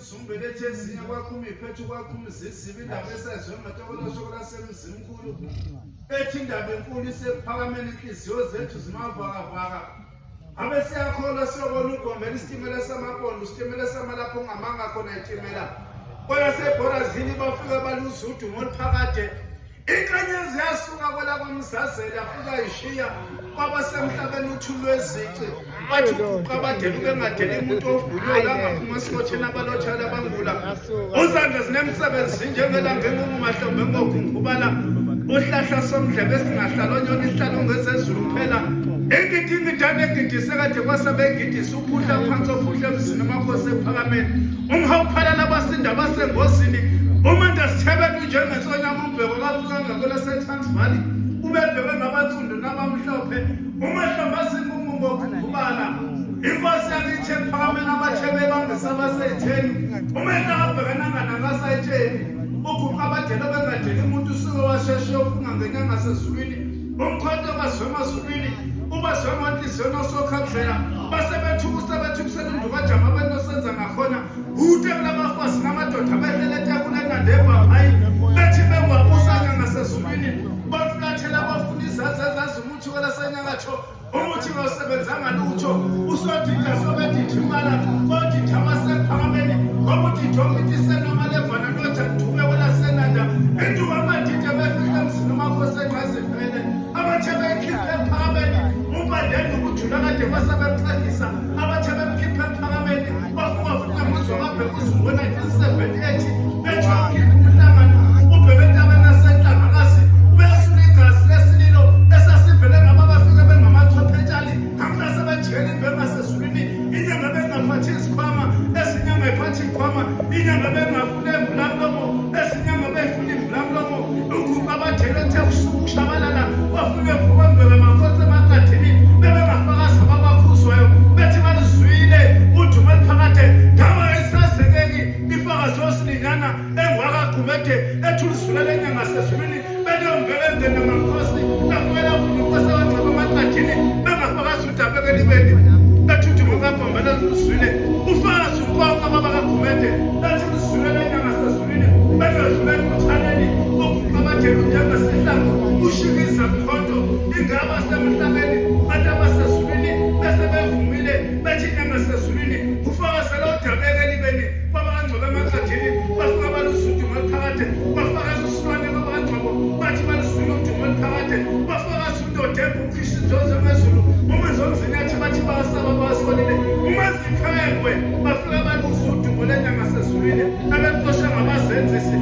Mzumbe lethe ezinye kwaqhuma iphethu kwaqhuma izizibi indaba esezwe ngatokolosho kwelasemzimkhulu ethi indaba enkulu isekuphakameni inhliziyo zethu zimavakavaka abe siyakholwa siyobona ugombela isitimela samapondo isitimela samalapho ongamanga khona itimela kwelaseBhorazini bafika baluza udumo oluphakade. Inkanyezi yasuka kwelakwamzazela yafika ishiya kwabasemhlabeni uthuli lwezici bathi uguqa abadela ubengadeli umuntu ovunywe langaphuma esikotsheni abalotshela abangula uzandla zinemsebenzi njengelanga engungumahlombe ngogungubala uhlahla somdlebe esingahlalwa nyona ihlalo ngezezulu kuphela ingidi ingidane egidise kade kwasabegidisa uphuhla phansi ophuhla emzini amakhosi ephakameni umhawuphalala abasinda basengozini umuntu asithebeni unjengensonyama umbheko kafika ngakwelaseTransvaal ubebhekwe ngabansundu nabamhlophe umahlombe asingungungokhubala inkosi yakithi ephakameni abathebe bangisa abasetheni umehla abhekananga nakasayitsheni uguqa abadela bengadeli umuntu usuke washeshe ufunga ngenyanga sezulwini umkhonto bazwe emazulwini ubazwe ngonhliziyo nosokhabzela base bethukusa bethukusela indukajama benosenza ngakhona Kude kulabafazi namadoda abehlele etafuleni nandebhabhayi bethi bengabusa ngasezulwini bafulathela bafuna izazi ezazi umuthi kwelasenyakatho umuthi ngawusebenzanga lutho usodida sobedidimala kodida abasekuphakameni ngoba udida omithi senomalevana lotha kuthume kwelasenanda induku amadida befika emzini umakhosi enqazivele abathe bekhiphe ephakameni umbandeni ukujula kade kwasabemxegisa abathe bemkhiphe ephakameni bafuka futhi nguzwa babheka uzulu ngo-1978 bethi wakhipha umhlangano ubheke entabeni yasenhlangakazi ubesula igazi lesililo esasivele ngabo abafike bengamachwephetshala ngamhla sebejikela imbe engasezulwini inyanga bengaphathi izikhwama ezinyanga iphathi ikhwama inyanga bengafuna emvulamlomo ezinyanga beyifuna imvulamlomo uguqa abathele ethe ukushabalala bafike vuka mbeka makhosi emaqadini bebengafakazi ababakhuzwayo bethi balizwile udumo eliphakade ndawo ayisazekeki ifakazi osilingana engwakagumede ethi ulizwile lenyanga sezulwini benombeka engena makhosi bafukela funa inkosi abagcaba emaqadini bengafakazi udabeke libeni bethi udumo kabhombela luzwile ufakazi ukonke ababakagumede bethi ulizwile lenyanga sezulwini bengadlula emuthaneni oguqabadela njengesihlangu ushikiza mkhonto ingaba semhlabeni bantu abasezulwini bese bevumile bethi inyanga sezulwini ufakazela udabeke libeni kwabakangcobo emaqadini bafika balusa udumo oluphakade bafakaza usilwane kwabakangcobo bathi baluzwile udumo oluphakade bafakaza undoda ukhisha inzozo emezulu uma zomzinyathi bathi basaba basolile uma ziphekwe bafika balusa udumo lenyanga sezulwini abexosha ngabazenzisi.